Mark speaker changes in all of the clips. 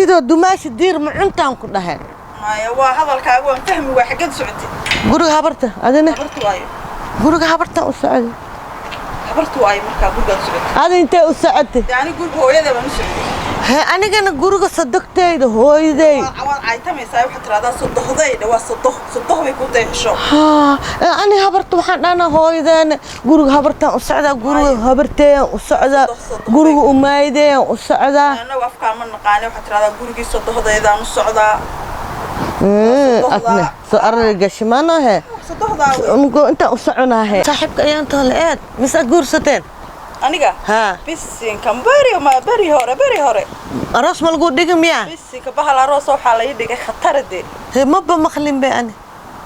Speaker 1: Ogidoo dumaashi diir ma cuntaan ku dhahay.
Speaker 2: Maya, waa hadalkaaga waan fahmi. Waa xaggeed socotay?
Speaker 1: Guriga habarta adina.
Speaker 2: Habartu waayo?
Speaker 1: Guriga habartan u socday.
Speaker 2: Habartu waayo markaa gurigaad socotay?
Speaker 1: Ada intee u socotay?
Speaker 2: Dee ani guriga hooyada baan u socday.
Speaker 1: He, anigana guriga sadogtayda hooyaday.
Speaker 2: Waad caytamaysaa, waxaad tiraahdaa sodohday waa sodoh, sodoh bay ku dayxisho.
Speaker 1: Haa, ani habarta waxaan dhahnaa hooyadeena. Guriga habartaan u socdaa, guriga habarteeyaan u socdaa, guriga umaaydeeyaan u socdaa.
Speaker 2: Annagu afkaa ma naqaane, waxaad tiraahdaa gurigii sodohdaydaan u socdaa.
Speaker 1: Adne soo arari gashimanohe.
Speaker 2: Sodohdaa wey.
Speaker 1: Unugo intaan u soconaahe saaxiibka ayaan la eed mise aad guursateen?
Speaker 2: Aniga?
Speaker 1: Haa.
Speaker 2: Bisinka, beri ma beri hore, beri hore.
Speaker 1: Aroos ma lagu dhigi miyaa?
Speaker 2: Bisinka, bahal aroos waxaa la ii dhigay khatarade.
Speaker 1: He, maba maqlin be ani.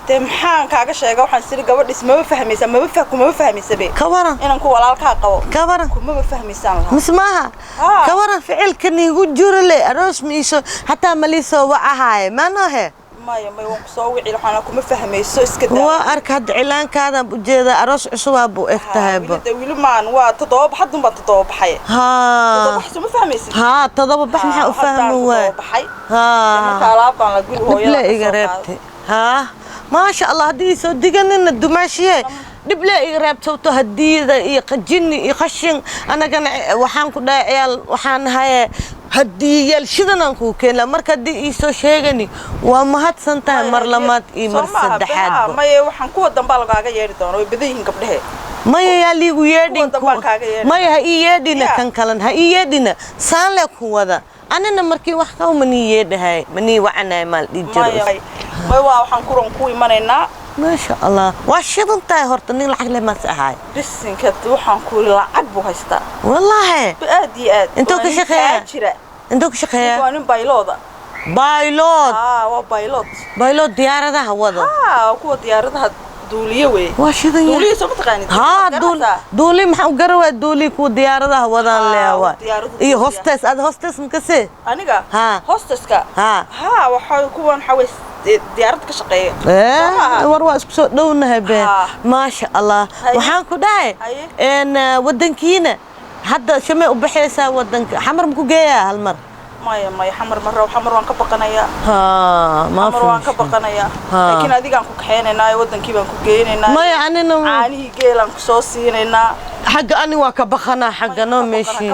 Speaker 2: Dee maxaan kaaga sheega? Waxaan siri gabadhis maba fahmaysa, maba fah, kumaba fahmaysabe.
Speaker 1: Ka waran?
Speaker 2: Inaan ku walaalkaa qabo.
Speaker 1: Ka waran?
Speaker 2: Kumaba fahmaysaan lahaa.
Speaker 1: Mise maaha?
Speaker 2: Haa.
Speaker 1: Ka waran ficilka niigu jiro le aroos miiso hataa maliisoo wacahaaye maanohe?
Speaker 2: Maya, maya, waan kusoo wici, waxaana kuma fahmayso, iska daa.
Speaker 1: Waa arka hadda cilaankaadan ujeedaa, aroos cusubaa buu eg tahayba.
Speaker 2: Weli weli maan, waa 7 bax, haddun baan 7 baxay. 7
Speaker 1: Haa.
Speaker 2: bax, soo ma fahmaysid?
Speaker 1: Haa, 7 bax maxaa u
Speaker 2: Haddaan
Speaker 1: fahmi waay?
Speaker 2: 7 baxay. Marka
Speaker 1: Haa.
Speaker 2: alaab baan la guri hooyada
Speaker 1: Dhible
Speaker 2: ka
Speaker 1: iga
Speaker 2: soo qaaday.
Speaker 1: reebtay. Haa, maasha Allah, haddii soo diganina dumaashiye dhible iga reebta, sababto hadiyada iyo qajini iyo qashin anagana waxaan ku dhahay ciyaal waxaan nahaye hadiyayaal shidanaan kuu keenaa. Marka haddii ii soo sheegani waa mahadsan tahay mar labaad iyo mar
Speaker 2: Soo maaha,
Speaker 1: saddexaadba.
Speaker 2: Maya, waxaan kuwa dambaa lagaaga yeedhi doona, way badan yihiin gabdhehe.
Speaker 1: Maya, yaa liigu yeedhin.
Speaker 2: Kuwa dambaan kaaga yeedhin.
Speaker 1: Maya, ha ii yeedhina.
Speaker 2: Ya.
Speaker 1: Kan kalan ha ii yeedhina, saanle ku wada anina markii wax qaw manii yeedhahay, manii wacanahay maal dhihi jiro.
Speaker 2: Maya, maya, waa waxaan kuran ku imanaynaa.
Speaker 1: Maasha Allah, waa shidan tahay horta, nin lacag leh maas ahaay.
Speaker 2: Bisinka, waxaan ku lacag buu haystaa.
Speaker 1: Wallaahi?
Speaker 2: Aad iyo aad.
Speaker 1: Intuu
Speaker 2: Waa
Speaker 1: ka
Speaker 2: nin
Speaker 1: shaqeeyaa?
Speaker 2: taajira.
Speaker 1: Intuu ka shaqeeyaa?
Speaker 2: Waa nin baylooda.
Speaker 1: Baylod?
Speaker 2: Aa, waa baylod.
Speaker 1: Baylod diyaaradaha wado?
Speaker 2: Aa, kuwa diyaaradaha duuliye wey.
Speaker 1: Waa shidan yahay.
Speaker 2: Duuliye soo ma taqaanid?
Speaker 1: Haa.
Speaker 2: Garanaysaa?
Speaker 1: Duuli maxaa u garawaa? Duuli kuwa diyaaradaha wadaan
Speaker 2: Haa,
Speaker 1: leh waa.
Speaker 2: Diyaaradu
Speaker 1: Iyo
Speaker 2: duuliya.
Speaker 1: Hostess, aad hostess makase?
Speaker 2: Aniga?
Speaker 1: Haa.
Speaker 2: Hosteska?
Speaker 1: Haa.
Speaker 2: Haa, waxaa kuwan waxaa wey diyaarada ka shaqeeya. Soo maaha?
Speaker 1: War waa isku soo dhownahay be.
Speaker 2: Haa.
Speaker 1: Maasha Allah.
Speaker 2: Haye.
Speaker 1: Waxaan ku dhahay
Speaker 2: Haye.
Speaker 1: Wadankiina hadda shamay u baxaysaa wadanka xamar maku geeyaa hal mar?
Speaker 2: Maya, maya, xamar ma rabo, xamar waan ka baqanayaa.
Speaker 1: Haa, ma
Speaker 2: Xamar waan ka
Speaker 1: fahmshin.
Speaker 2: baqanayaa.
Speaker 1: Haa.
Speaker 2: Laakiin adigaan ku kaxaynaynaa, wadankii baan ku geynaynaa.
Speaker 1: Maya, anina
Speaker 2: Caanihii geelaan ku soo siinaynaa.
Speaker 1: Xagga ani waa ka baqanaa, xagga noo meeshiin.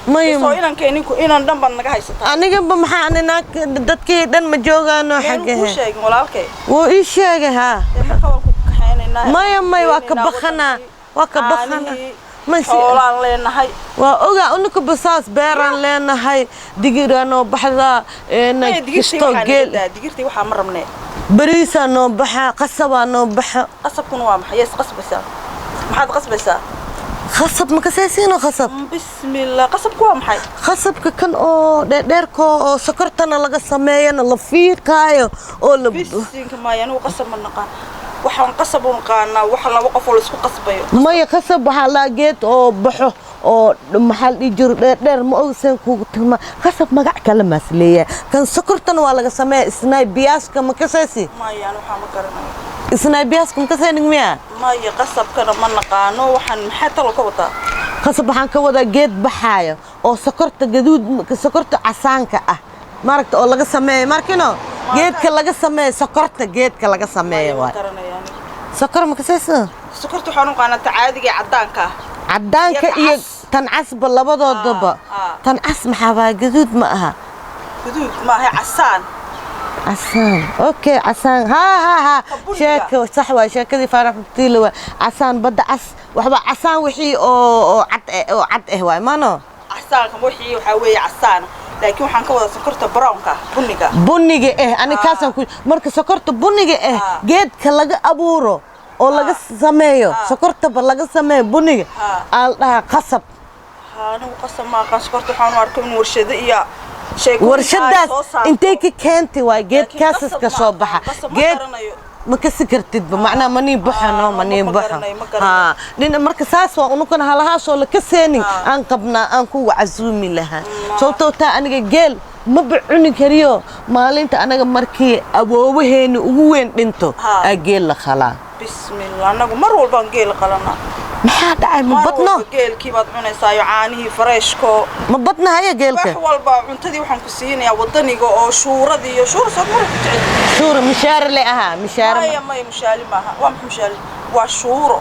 Speaker 1: Maya.
Speaker 2: Soo inanka ninku inan dhan baad naga haysataa.
Speaker 1: Anigaba maxaa ani naag dadkii dhan ma joogaano.
Speaker 2: Meenu
Speaker 1: xagga
Speaker 2: kuu sheegin walaalkay?
Speaker 1: Wuu ii sheegay, haa.
Speaker 2: Dee marka waan ku kaxaynaynaa.
Speaker 1: Maya, maya, waa ka
Speaker 2: geynaynaa
Speaker 1: baqanaa.
Speaker 2: wadankii.
Speaker 1: Waa ka baqanaa.
Speaker 2: Caanihii,
Speaker 1: Ma
Speaker 2: xoolaan leenahay.
Speaker 1: Waa ogaa unuka basaas beeraan leenahay, digiraa noo baxdaa
Speaker 2: Maya, digirtii
Speaker 1: kistoo
Speaker 2: waxaa naga
Speaker 1: geel.
Speaker 2: daa, digirtii waxaa ma rabnee.
Speaker 1: Bariisaa noo baxa, qasabaa noo baxa.
Speaker 2: Qasabkuna waa maxay? Yes, qasbaysaa, maxaad qasbaysaa?
Speaker 1: Khasab makasaysiino khasab?
Speaker 2: Bismillah, qasabku waa maxay?
Speaker 1: Khasabka kan oo dheerdheerko oo sokortana laga sameeyana la fiiqaayo oo la
Speaker 2: Bisinka, maya, anigu qasab ma naqaan. Waxaan qasab u naqaanaa waxa laba qof oo la isku qasbayo.
Speaker 1: Maya, khasab waxaa laa geed oo baxo oo maxaa la dhihi jiro dheerdheer, ma ogsan kugu tilmaa khasab magac kale maas leeyahay. Kan sokortana waa laga sameeya, isnaay biyaaska makasaysi?
Speaker 2: Maya, anu waxaa ma garanayo.
Speaker 1: Isnaay biyaaska makasaynig miya?
Speaker 2: Maya, qasabkana ma naqaano. Waxaan maxaa talo ka wadaa?
Speaker 1: Khasab waxaan ka wadaa geed baxaayo oo sokorta gaduud, sokorta casaanka ah maaragta oo laga sameeyo, markino geedka laga sameeyo sokorta, geedka laga sameeyo.
Speaker 2: Maya, ma
Speaker 1: waay
Speaker 2: garanayo aniga.
Speaker 1: Sokor makasaysi?
Speaker 2: Sokorta waxaan u naqaanaa ta caadiga ee caddaanka ah.
Speaker 1: Caddaanka
Speaker 2: Iyo
Speaker 1: iyo
Speaker 2: cas.
Speaker 1: Tan casba labadoodaba.
Speaker 2: Ah.
Speaker 1: Tan cas maxaa baa? Gaduud ma aha?
Speaker 2: Guduud maaha, casaan.
Speaker 1: Casaan, okay, casaan, haa haa haa.
Speaker 2: Ka bunniga.
Speaker 1: Sheeko sax waay, sheekadii Faarax Mubtiile waay. Casaan badda cas waxba casaan wixii oo cad oo cad eh waay mano.
Speaker 2: Casaanka wixii waxaa weeye casaan, laakiin waxaan ka wadaa sokorta brownka, bunniga.
Speaker 1: Bunniga eh ani kaasaan ku marka sokorta bunniga eh geedka laga abuuro oo laga sameeyo sokortaba laga sameeyo bunniga aa la dhahaa qasab.
Speaker 2: Haa, anigu qasab ma aqaan. Sokorta waxaan u arkay in warshado iyo sheekooyin ay
Speaker 1: Warshadaas
Speaker 2: soo saarto.
Speaker 1: intay ka keentay waay
Speaker 2: Laakiin
Speaker 1: geedkaasas
Speaker 2: qasab
Speaker 1: ka
Speaker 2: ma
Speaker 1: soo
Speaker 2: aqaan,
Speaker 1: baxa.
Speaker 2: qasab ma
Speaker 1: Geed
Speaker 2: garanayo.
Speaker 1: Ma kasi kartidba macnaha manii baxano manii
Speaker 2: Ma
Speaker 1: baxo.
Speaker 2: garanayo, ma garanayo.
Speaker 1: Haa, dhina marka saas waa unukana halahaasoo la kaseenin aan qabnaa aan kuwa casuumi lahaa, sababtoo taa aniga geel maba cuni kariyo. Maalinta anaga markii awoowaheeni ugu weyn dhinto aa geel la khalaa.
Speaker 2: Bismillah, anagu mar walbaan geel qalanaa.
Speaker 1: Maxaa dhacay? Ma
Speaker 2: Mar
Speaker 1: badno?
Speaker 2: walba geelkii baad cunaysaa iyo caanihii fareeshko.
Speaker 1: Ma badna haya geelka?
Speaker 2: Wax walba cuntadii waxaan ku siinayaa wadaniga oo shuuradii iyo shuura soo mara ku jecel.
Speaker 1: Shuura mishaar le ahaa mishaar.
Speaker 2: Maya, maya, mushaali maaha. Waa maxay mushaali? Waa shuuro.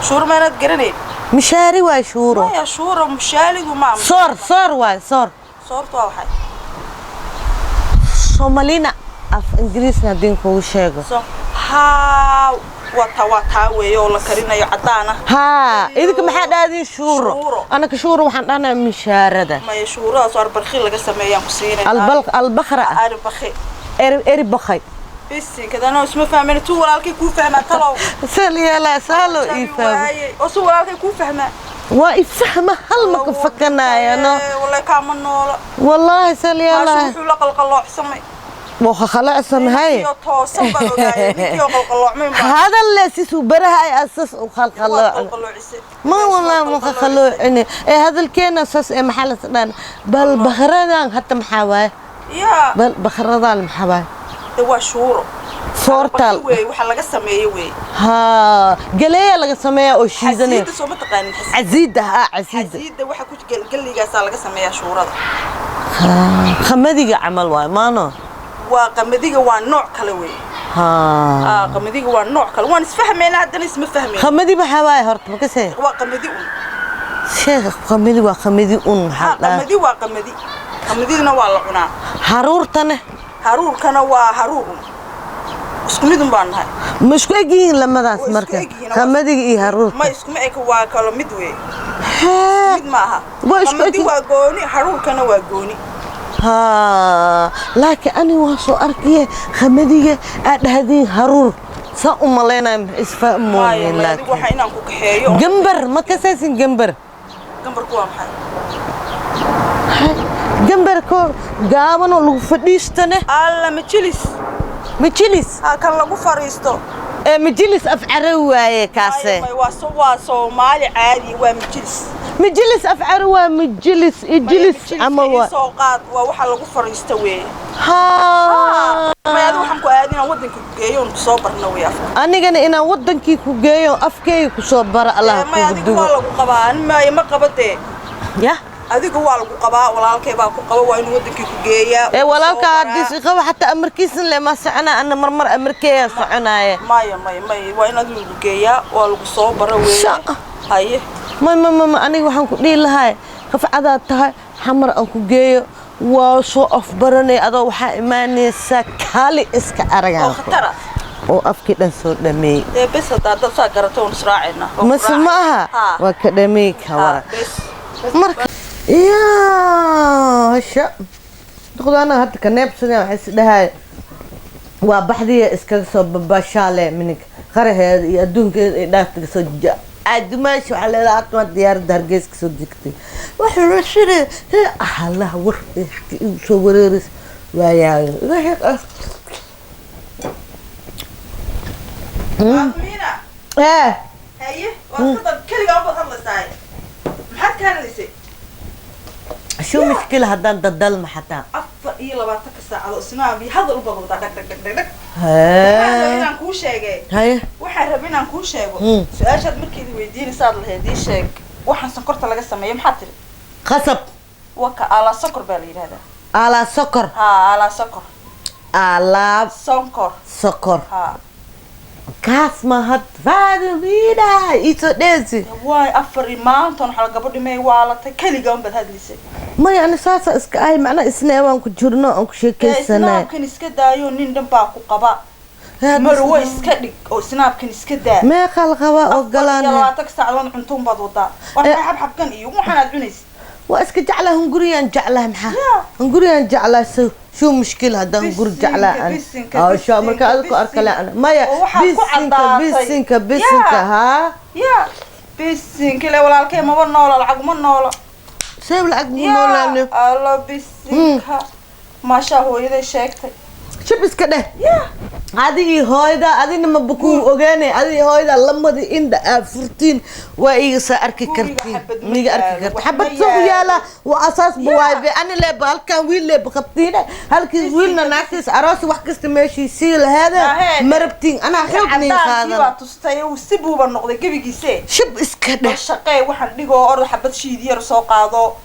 Speaker 2: Shuuro maanaad garanayn?
Speaker 1: Mishaari waay shuuro.
Speaker 2: Maya, shuuro mushaaligu maa.
Speaker 1: Soor, soor waay, soor.
Speaker 2: Soortu waa waxay?
Speaker 1: Somalina af Ingiriisna haddii kugu sheego.
Speaker 2: So haa, waa taa, waa taa weeye oo la karinayo cadaan ah.
Speaker 1: Haa, idinka maxaa dhahdiin? Shuuro.
Speaker 2: Shuuro.
Speaker 1: Anaka shuuro waxaan dhahnaa mishaarada.
Speaker 2: Maya, shuuradaas oo arbakhi laga sameeyaan ku siinaya.
Speaker 1: Albakra.
Speaker 2: Arbakhi.
Speaker 1: Eri, eri bakhay.
Speaker 2: Bisinkadana isma fahmin, tuu walaalkay kuu fahmaa talow.
Speaker 1: Sal yeelaa saalo ii fahmo.
Speaker 2: Waaye oo su walaalkay kuu fahmaa.
Speaker 1: Waa ifahma, hal ma ka fakanayano.
Speaker 2: Wallahi kaama noola.
Speaker 1: Wallaahi sal
Speaker 2: Maashu
Speaker 1: yeelaa.
Speaker 2: wuxuu la qalqaloocsamay.
Speaker 1: Wuu khalacsan hay.
Speaker 2: Ninkii oo toosan baan ogaayay, ninkii oo qalqaloocmay baa.
Speaker 1: Hadal le sisuu baraha ay asas u
Speaker 2: Waad
Speaker 1: khalkhalooc.
Speaker 2: qalqaloocisay.
Speaker 1: Ma wallahi ma khaloocini ee hadalkeena saas ee maxaa la dhan bal bakhradan hadda maxaa waaye?
Speaker 2: Yaa.
Speaker 1: Bal bakhradan maxaa waaye?
Speaker 2: De waa shuuro.
Speaker 1: Soortal.
Speaker 2: Arbakhi weeye waxa laga sameeyey weeye.
Speaker 1: Haa, galeeya laga sameeyaa oo shiidanaya.
Speaker 2: Xasiida soo ma taqaanin?
Speaker 1: Casiida, haa, casiida.
Speaker 2: Xasiida waxa ku galligaasaa laga sameeyaa shuurada.
Speaker 1: Qamadiga camal waaye maano.
Speaker 2: Waa qamadiga, waa nooc kale weeye.
Speaker 1: Haa.
Speaker 2: Qamadiga waa nooc kale. Waan isfahmayna, haddana isma fahmayna.
Speaker 1: Qamadi maxaa waaye horta, makasee?
Speaker 2: Waa qamadi un.
Speaker 1: Sheekh, qamadi waa qamadi un maxaa dhahaa?
Speaker 2: Qamadi waa qamadi, qamadidina waa la cunaa.
Speaker 1: Haruurtane?
Speaker 2: Haruurkana waa haruur un, isku mid un baan nahay.
Speaker 1: Ma isku egyihiin lamadaas?
Speaker 2: Waa isku
Speaker 1: Marka
Speaker 2: egyihiin,
Speaker 1: qamadiga iyo haruurta.
Speaker 2: Ma iskuma eka, waa kalo mid weeye.
Speaker 1: Hee.
Speaker 2: Mid ma aha.
Speaker 1: Waa isku
Speaker 2: Qamadi
Speaker 1: egyihiin.
Speaker 2: waa gooni, haruurkana waa gooni.
Speaker 1: Haa, laakiin ani waa soo arkaye qamadiga aad dhahdiin haruur saa u malaynaya
Speaker 2: Maya
Speaker 1: ma isfahmooyin.
Speaker 2: Maya, adigu
Speaker 1: Laakiin
Speaker 2: waxaa inaan ku kaxeeyo.
Speaker 1: Gambar ma kasaysin gambar?
Speaker 2: Gambarku waa maxay?
Speaker 1: Gambarko gaabanoo lagu fadhiistane.
Speaker 2: Alla, majilis.
Speaker 1: Majilis.
Speaker 2: Ha, kan lagu fariisto.
Speaker 1: Ee majilis af carabi waaye kaase.
Speaker 2: Maya, maya, waa Soomaali caadi, waa majilis.
Speaker 1: Majilis af carabi waa majilis ijlis camal waa.
Speaker 2: Soo qaad, waa waxa lagu fariisto weeye.
Speaker 1: Haa.
Speaker 2: Maya, adigu waxaan ku aadin inaan waddanka ku geeyo oon kusoo barno weeye afka.
Speaker 1: Anigana inaan wadankii ku geeyo, afkeyga kusoo bara, Allah
Speaker 2: Maya,
Speaker 1: kugu
Speaker 2: adigu
Speaker 1: dugo.
Speaker 2: waa lagu qabaa, ani maya ma qaba dee.
Speaker 1: Ya.
Speaker 2: Adigu waa lagu qabaa, walaalkay baa ku qaba, waa inuu wadankii ku geeyaa.
Speaker 1: Ee
Speaker 2: uu
Speaker 1: walaalka
Speaker 2: soo
Speaker 1: haddii
Speaker 2: baraa.
Speaker 1: si qaba xataa amarkiisan le ma soconaa, ana marmar amarkeeya soconaaye.
Speaker 2: Maya, maya, maya, waa in adigu lagu geeyaa, waa lagu soo bara weeye. Haye.
Speaker 1: Ma ma ma ma, aniga waxaan ku dhihi lahay qafcadaad tahay, xamar aan ku geeyo, waa soo afbaranay, adoo waxaa imaanaysaa kaali iska aragaan
Speaker 2: Oo khatara.
Speaker 1: oo afkii dhan soo dhameeyey.
Speaker 2: Dee bes, haddaa dad saa garato oon israacaynaa. Waan ku
Speaker 1: Mase ma aha?
Speaker 2: Haa.
Speaker 1: Waa ka dhameey ka
Speaker 2: Haa,
Speaker 1: waran.
Speaker 2: bes.
Speaker 1: Marka yaa hasha duqdaana hadda ka neebsadeen, waxay is dhahay waa baxdiya iskaga soo babashaale mininka qaraheeda iyo adduunkeeda ay dhaafta kasoo aadumaashi waxaa leedahay hadda waa diyaaradda Hargeysa kasoo degtay, waxaa la shire allah war igu soo wareeraysa waayaa.
Speaker 2: Miina.
Speaker 1: Ee.
Speaker 2: Haye, waad ka dad keligaa ubaad hadlaysaa, maxaad ka hadlaysay?
Speaker 1: Shuu mushkila haddaan dadalma xataa?
Speaker 2: 24-ka saacado isnaam iyo hadal ubaad wadaa, dhag dhag dhag dhag dhag. Waxaan rabay
Speaker 1: Hee.
Speaker 2: inaan kuu sheegay.
Speaker 1: Haye.
Speaker 2: Waxaan rabay inaan kuu sheego. Su-aashaad markeedi weydiinaysaad lahayd ii sheeg waxaan sonkorta laga sameeyo, maxaad tiri?
Speaker 1: Qasab.
Speaker 2: Waka alaa sonkor baa la yidhahdaa.
Speaker 1: Alaa sokor.
Speaker 2: Haa, alaa sonkor.
Speaker 1: Alaab.
Speaker 2: Sonkor.
Speaker 1: Sokor.
Speaker 2: Haa.
Speaker 1: Kaas ma had faadumida iisoo dheesi.
Speaker 2: Waay, afar iyo maantan waxaa gabadhi may waalatay, keligaa unbaad hadlaysay.
Speaker 1: Maya, ani saasa iska ahay, macnaa isna waan ku jirno aan ku sheekaysanay.
Speaker 2: Isnaabkan iska daayo, nin dhan baa ku qaba. Marwo iska dhig oo isnaabkan iska daa.
Speaker 1: Meeqa la qabaa oo galaan?
Speaker 2: 24-ka saacadood cunto unbaad wadaa, waa xabxabkan iyo waxaan aad cunaysa.
Speaker 1: Waa iska jeclaa, hunguriyaan jeclahay maxaa.
Speaker 2: Yeah.
Speaker 1: Hunguriyaan jeclaa, so shuu mushkil haddaan hunguri
Speaker 2: Bisinka,
Speaker 1: jeclaa an
Speaker 2: bisinka,
Speaker 1: shaa marka
Speaker 2: bisinka,
Speaker 1: adiga ku arkale
Speaker 2: bisinka.
Speaker 1: Ana maya.
Speaker 2: Oo waxaad ku
Speaker 1: Bisinka.
Speaker 2: caddaatay.
Speaker 1: Bisinka, bisinka.
Speaker 2: Yeah.
Speaker 1: Haa.
Speaker 2: Ya, bisinkile, walaalkee maba noola, lacag uma noola.
Speaker 1: Seeb lacag mu
Speaker 2: Ya
Speaker 1: noolaane?
Speaker 2: Allo, bisinka, maashaa hooyaday sheegtay.
Speaker 1: Shib iska dheh. Adi iyo hooyada adina maba kuu ogaanay. Adi iyo hooyada lamada indha aa furtiin waa iga soo arki
Speaker 2: Guriga
Speaker 1: kartiin.
Speaker 2: Xabad ma
Speaker 1: Miga arki
Speaker 2: yaalo,
Speaker 1: karti
Speaker 2: wax
Speaker 1: xabad
Speaker 2: ma
Speaker 1: soo
Speaker 2: yaalo.
Speaker 1: Yaala waa asaas ba waay be ani leeba halkan wiil leeba qabtiine, halkii wiilna naagtiis aroos wax kasta meeshii sii lahaada.
Speaker 2: Ahee.
Speaker 1: Marabtiin anaa xoog nin
Speaker 2: Cadaankii
Speaker 1: qaadan.
Speaker 2: Baa tustay, uu si buuba noqday gebigiise.
Speaker 1: Shib iska
Speaker 2: Bal
Speaker 1: dheh.
Speaker 2: Shaqee waxaan dhigoo orda, xabad shiid yar soo qaado,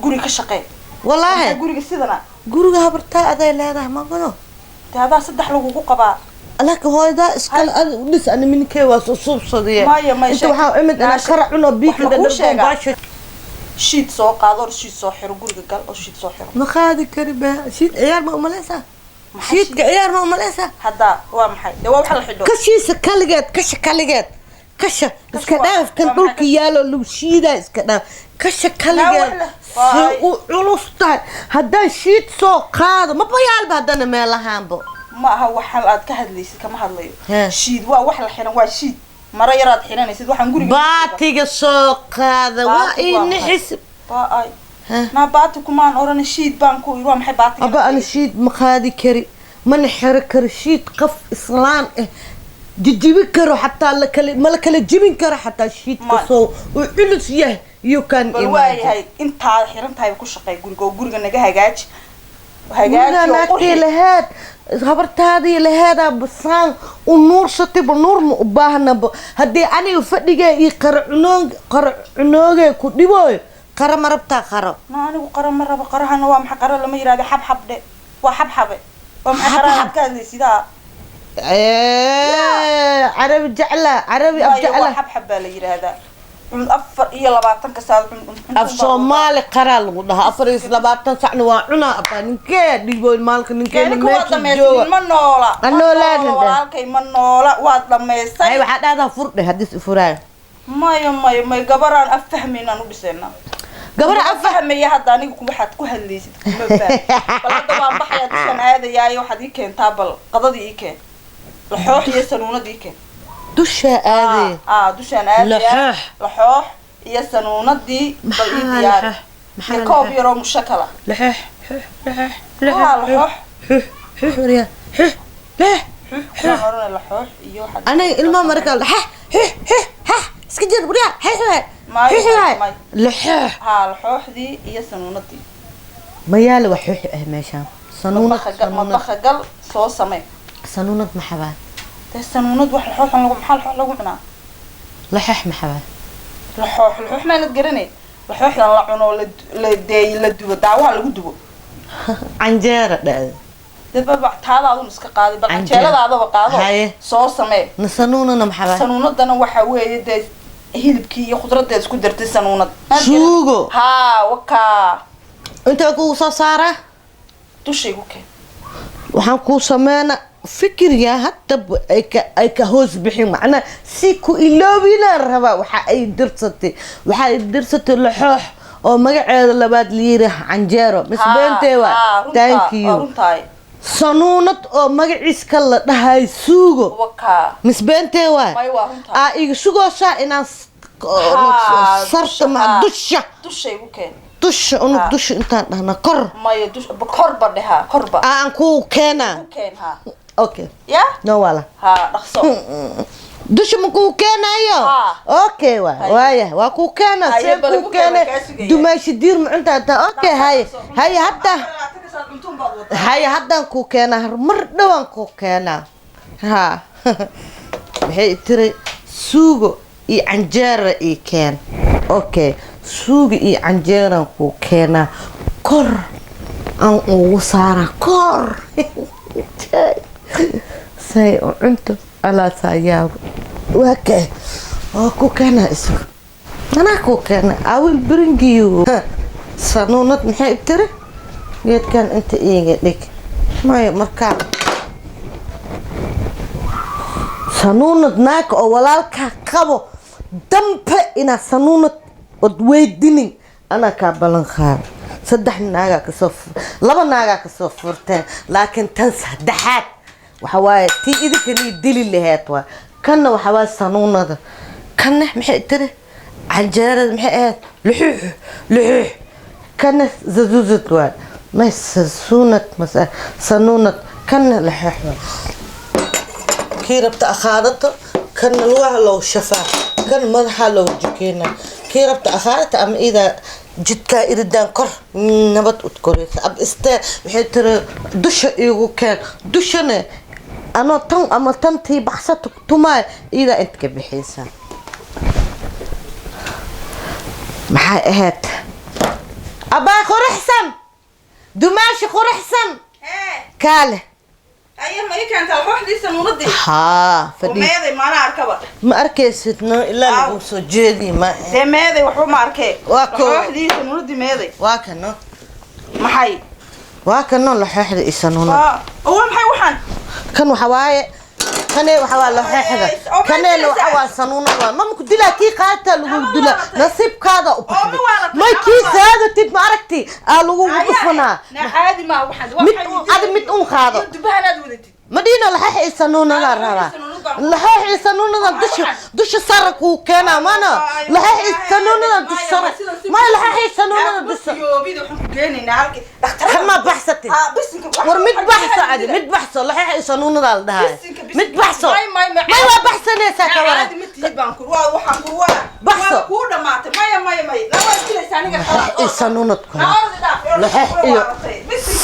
Speaker 2: guri ka shaqee.
Speaker 1: Wallaahi.
Speaker 2: Guriga sidana.
Speaker 1: Guriga habartaa aday leedahay magado.
Speaker 2: Dee adaa saddex lagugu qabaa.
Speaker 1: Laakiin hooyadaa iskale adi u dhis, ani minkee waa soo suubsadiye.
Speaker 2: Maya, maya,
Speaker 1: Inta
Speaker 2: sheeg.
Speaker 1: waxaa imid inaan
Speaker 2: Naasha,
Speaker 1: kara cuno
Speaker 2: wax
Speaker 1: biika
Speaker 2: ma kuu
Speaker 1: dhadhargo
Speaker 2: sheegaa?
Speaker 1: Baasha.
Speaker 2: Shiid soo qaado or shiid soo xiro, guriga gal oo shiid soo xiro.
Speaker 1: Ma qaadi kari ba shiid, ciyaar ma umaleysaa?
Speaker 2: Maxaa?
Speaker 1: Shiidka ciyaar ma umaleysaa?
Speaker 2: Hadda waa maxay? Dee waa waxa la xidho.
Speaker 1: Kashiisa kaligeed, kasha kaligeed, kasha iska
Speaker 2: waa-
Speaker 1: dhaaf kan
Speaker 2: waa maxay?
Speaker 1: Dhulka
Speaker 2: Kasha?
Speaker 1: yaalo lagu shiidaa iska dhaaf, kasha kaligeed
Speaker 2: wax la-
Speaker 1: si
Speaker 2: waay.
Speaker 1: u culus tahay haddaan shiid soo qaado maba yaalba haddana meelahaanbo.
Speaker 2: Ma aha, waxaan aad ka hadlaysid kama hadlayo.
Speaker 1: He.
Speaker 2: Shiid waa wax la xiran, waa shiid maro yaraad xiranaysid waxaan guriga.
Speaker 1: Baatiga soo qaada waa
Speaker 2: Baati
Speaker 1: ii
Speaker 2: waa maxay?
Speaker 1: nixis.
Speaker 2: Waa ay.
Speaker 1: He.
Speaker 2: Naa baati kumaan oran, shiid baan ku yiri. Waa maxay baatiga?
Speaker 1: Aba ana shiid ma qaadi kari, mana xiro karo shiid. Qof islaan ah jijibi karo xataa la kala ma la kala jibin karo xataa shiidka. Soo uu culus yahay, you can
Speaker 2: Bal
Speaker 1: imagine.
Speaker 2: Waayahay, intaad xiran tahay ku shaqeey guriga oo guriga naga hagaaji.
Speaker 1: Guriga
Speaker 2: Hagaaji oo
Speaker 1: naagtii
Speaker 2: qurxi.
Speaker 1: Laheed habartaadii laheedaa basaan u nuursatayba, nuur ma u baahnaba. Haddii aniga fadhigee iyo qara cunoog qara cunoogee ku dhibooyo, qara ma rabtaa qaro?
Speaker 2: Na anigu qara ma rabo. Qarahana waa maxay? Qara lama yiraahdo, xabxab dhe, waa xabxabe. Waa maxay qaraha
Speaker 1: Xabxab.
Speaker 2: Aad ka hadlaysidaa?
Speaker 1: Carabi jecla, carabi af
Speaker 2: Waayo, waa
Speaker 1: jecla.
Speaker 2: Xabxab baa la yiraahdaa. 24-ka saad
Speaker 1: Af Soomaali qaraa lagu dhahaa. 24 sacna waa cunaa. Abaa ninkee dhibooy maalka ninkeena
Speaker 2: Ninka waad
Speaker 1: meesha
Speaker 2: dhamaysay.
Speaker 1: jooga.
Speaker 2: Ma noola.
Speaker 1: Ma
Speaker 2: Ma
Speaker 1: noolaadin
Speaker 2: noola
Speaker 1: dheh.
Speaker 2: Walaalkay ma noola, waad dhamaysay.
Speaker 1: Hay, waxaa dhahdaa furdhe haddii is furaayo.
Speaker 2: Maya, maya, maya, gabaraan af fahmaynaan u dhisaynaa.
Speaker 1: Gabar
Speaker 2: Ma
Speaker 1: af
Speaker 2: fahmaya hadda anigu waxaad ku hadlaysid kuma fahmi. Bal hadda waan baxayaa, dushaan aadayaayo. Waxaad ii keentaa, bal qadadii ii keen, laxoox iyo sanuunad ii keen.
Speaker 1: Dushaa aadee?
Speaker 2: Aa, dushaan aadayaa.
Speaker 1: Laxoox.
Speaker 2: Laxoox iyo sanuunadii bal ii
Speaker 1: Maxaa
Speaker 2: diyaari.
Speaker 1: laxoox? Maxaa
Speaker 2: Iyo koob
Speaker 1: laxoox?
Speaker 2: yaroo mushakala.
Speaker 1: Laxoox.
Speaker 2: Aa, laxoox.
Speaker 1: Xux xux waryaa, xux lex.
Speaker 2: Waxaan oranay laxoox iyo waxaad
Speaker 1: Aniga ilmaha markaa xah xux xux xah iska jir waryaa, xux
Speaker 2: May,
Speaker 1: xux.
Speaker 2: May, may.
Speaker 1: Laxoox.
Speaker 2: Haa, laxooxdii iyo sanuunadii.
Speaker 1: Mayaale wax xux ah meeshaan sanuunad.
Speaker 2: Madbaxa gal.
Speaker 1: Sanuunad.
Speaker 2: Madbaxa gal, soo samee.
Speaker 1: Sanuunad maxabaa?
Speaker 2: Dee sanuunad wax laxooxan lagu, maxaa laxoox lagu cunaa?
Speaker 1: Laxoox maxabaa?
Speaker 2: Laxoox, laxoox maanad garanay? Laxooxdan la cuno, la la dee la dubo, daawaha lagu dubo.
Speaker 1: Canjeera dhacda.
Speaker 2: Dee baba taadaadun iska qaaday bal.
Speaker 1: Canjeero.
Speaker 2: Canjeeladaadaba qaado.
Speaker 1: Haye.
Speaker 2: Soo samee.
Speaker 1: Na sanuunana maxabaa?
Speaker 2: Sanuunadana waxaa weeye dee hilibkii iyo khudradeed isku dartay, sanuunad. Maad garan?
Speaker 1: Suugo.
Speaker 2: Haa, wakaa.
Speaker 1: Intee kugu soo saaraa?
Speaker 2: Dushay ku keen.
Speaker 1: Waxaan kuu sameynaa fikiryaa hadda ay ka hoos bixin, macnaa si ku iloobinaan rabaa. Waxa ay dirsatay laxoox oo magaceeda labaad la yiri canjeero mis beentee waa. Thank you.
Speaker 2: Runtaay.
Speaker 1: Sanuunad oo magaciiska la dhahay suugo.
Speaker 2: Wakaa.
Speaker 1: Mis beentee waa?
Speaker 2: May, waa runtaay.
Speaker 1: Aa iga sugoosaa inaan
Speaker 2: Haa,
Speaker 1: sarta ma
Speaker 2: haa.
Speaker 1: Dusha.
Speaker 2: Dushay ku keen.
Speaker 1: Dusha unug.
Speaker 2: Haa.
Speaker 1: Dusha intaan dhahna kor.
Speaker 2: Maya, dush korba dhehaa, korba.
Speaker 1: Aan kuu keenaa.
Speaker 2: Ku keen, haa.
Speaker 1: Okay.
Speaker 2: Ya.
Speaker 1: No wala.
Speaker 2: Haa, dhaqso.
Speaker 1: Dusha ma kuu keenayo?
Speaker 2: Haa.
Speaker 1: Okay, waa
Speaker 2: Haye.
Speaker 1: waaya, waa kuu keena.
Speaker 2: Haye,
Speaker 1: see
Speaker 2: bal
Speaker 1: kuu
Speaker 2: igu keen,
Speaker 1: keene.
Speaker 2: waa kaa sugaya.
Speaker 1: Dumaashi diir ma cuntaa taa? Okay, haye haye, hadda.
Speaker 2: Cuntuun baad wadaa.
Speaker 1: Haye, haddaan kuu keenaa, mar dhowaan kuu keenaa. Ha, waxay tiri suugo iyo canjeera ii keen. Okay, suugo iyo canjeeraan kuu keenaa, kor aan ugu saaraa kor say u cunto alaasaa yaabo. Waa kee, waa ku keenaa isaga, anaa kuu keena. I will bring you sanuunad. Maxay tiri? Geedkan inta iiga dhig. Maya, markaa sanuunad naagka oo walaalkaa qabo dambe inaad sanuunad od weydinin anaa kaa ballan qaada. Saddex naagaa kasoo, laba naagaa kasoo furteen, laakiin tan saddexaad waxa waaye tii idinkanii dili laheed. Waa kanna waxa waaye sanuunada, kanna maxay tiri? Canjeerada maxay ahayd? Luxuux luxuux. Kana zazuzad waay, may sasunad mase sanuunad. Kanna laxoox waa kii rabta akhaadato. Kanna lugaha loo shafaa, kan madaxa loo jikeenaa. Kii rabta akhaadata ama idaa jidkaa iridaan kor nabad ud koreysa. Ab istee waxay tiri dusha iigu keen, dushana anoo tan ama tantii baxsata tumaay idaa inta ka bixiysa. Maxay ahayd? Abbaa quruxsan, dumaashi quruxsan.
Speaker 2: Hee.
Speaker 1: Kaale.
Speaker 2: Aye, ma ii keentaa laxooxdii sanuunadii?
Speaker 1: Haa.
Speaker 2: Oo
Speaker 1: fadhi.
Speaker 2: Meeday? Maana arkaba.
Speaker 1: Ma arkaysid no ilaa lagu soo jeedi ma.
Speaker 2: Dee meeday? Waxba ma arkee.
Speaker 1: Waa
Speaker 2: Laxooxdii sanuunadii meeday?
Speaker 1: Waa kano.
Speaker 2: Maxay?
Speaker 1: Waa kano laxooxda iyo sanuunada.
Speaker 2: Waa oo waa maxay waxaan?
Speaker 1: Kan waxa waaye, kane waxa waa laxooxda.
Speaker 2: Oo ma
Speaker 1: kaneena
Speaker 2: dilaysaa?
Speaker 1: Waxa waa sanuunada. Waa mama ku dilaa kii qaata lagu
Speaker 2: Ama
Speaker 1: dilaa.
Speaker 2: waalatay.
Speaker 1: Nasiibkaada u
Speaker 2: Oo ma
Speaker 1: baxday.
Speaker 2: waalatay,
Speaker 1: May
Speaker 2: ama
Speaker 1: kii
Speaker 2: waalatay.
Speaker 1: saadatid ma aragti aa lagu dhufanaa.
Speaker 2: Na caadi ma waxaan waa
Speaker 1: Mid
Speaker 2: maxay
Speaker 1: adi mid un qaado.
Speaker 2: Iyo dubahan aad wadatid.
Speaker 1: Madina laxoox iyo sanuunada
Speaker 2: Laxoox iyo
Speaker 1: rabaa.
Speaker 2: sanuunada.
Speaker 1: Laxoox iyo sanuunada dusha dusha sare kuu keenaa mana laxoox iyo sanuunada dusha sare may laxoox iyo sanuunada dusha.
Speaker 2: Yoobida waxaan ku geenaynaa halkii dhakhtarada.
Speaker 1: Kan ma baxsatid?
Speaker 2: Ah, bisinka.
Speaker 1: War mid baxso adi, mid baxso. Laxoox iyo sanuunada la dhahay.
Speaker 2: Bisinka, bisinka.
Speaker 1: Mid baxso.
Speaker 2: May, may, may.
Speaker 1: May waa baxsanaysaa ka waran.
Speaker 2: Caadi ma tihid baan ku waa waxaan ku waa
Speaker 1: Baxso.
Speaker 2: waa kuu dhamaatay. Maya, maya, maya, lama dilaysa aniga.
Speaker 1: Laxoox iyo sanuunad
Speaker 2: Na
Speaker 1: kula
Speaker 2: ordi dhaaf.
Speaker 1: Laxoox iyo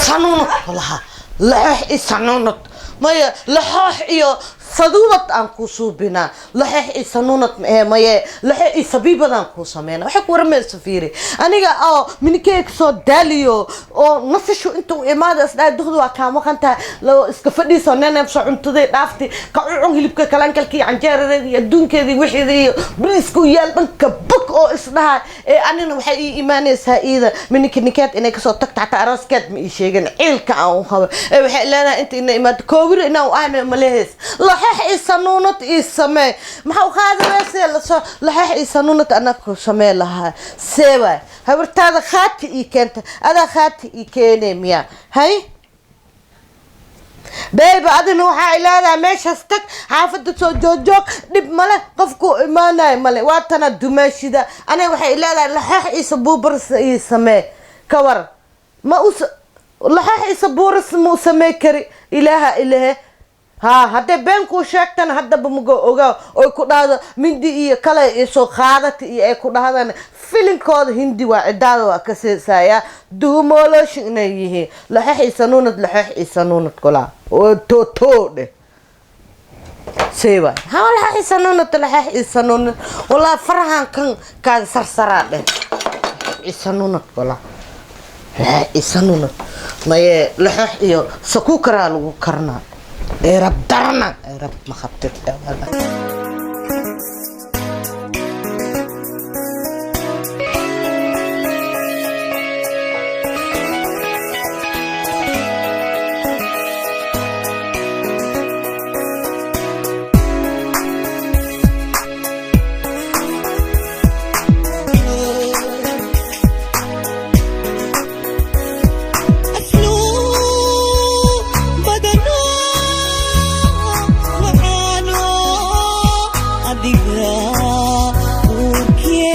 Speaker 1: sanuunad kulaha, laxoox iyo sanuunad maya, laxoox iyo saduubad aan kuu suubinaa. Laxoox iyo sanuunad mae maye, laxoox iyo sabiibadaan kuu sameynaa. Waxay ku waramaysa fiiri aniga oo minikeyga soo daaliyo oo nasashu inta u imaada isdhahay duhda waa kaa maqan tahay lo iska fadhiiso neneebso cuntaday dhaafti ka cucun hilibka kalankalka iyo canjeeradeeda iyo adduunkeeda iyo wixeeda iyo bariiska u yaal dhanka bog oo isdhaha ee anina waxay ii imaanaysaa iida mininka ninkeed inay kasoo tagto xataa arooskeed ma ii sheegin ciilka aan u qabo ee waxay leedahay inta ina imaado koowir inaan u ahna maleheys laxoox iyo sanuunad ii samee. Maxaa u qaadi weysee lasoo laxoox iyo sanuunad anaa ku samee lahaa? See waay habartaada khaati ii keenta, adaa khaati ii keenay miya? Hay beeba, adina waxaa ay leedahay meeshaas tag, xaafadda soo joogjoog, dhib male, qofku imaanayo male. Waa tana dumaashida aniga waxay leedahay laxoox iyo sabuubaris ii samee. Ka war ma us laxoox iyo sabuuris ma u samee kari? Ilaaha ilahe haa, hadday been kuu sheegtana haddaba mago ogaa oy ku dhahdo mindi iyo kale iyo soo qaadata iyo ay ku dhahdaan filinkooda hindi waa cidaada waa ka seesaya duumoolooshi inay yihiin. Laxoox iyo sanuunad, laxoox iyo sanuunad kulaa oo tootoo dheh. Sewa ha laxoox iyo sanuunad, laxoox iyo sanuunad walaa farahan kan kaada sarsaraa dheh. Laxoox iyo sanuunad kulaa, laxoox iyo sanuunad maye, laxoox iyo sakuukaraa lagu karnaa. Erab darana erab ma qabtid.
Speaker 3: أسلوب بدنو معانو أدقا أوركي.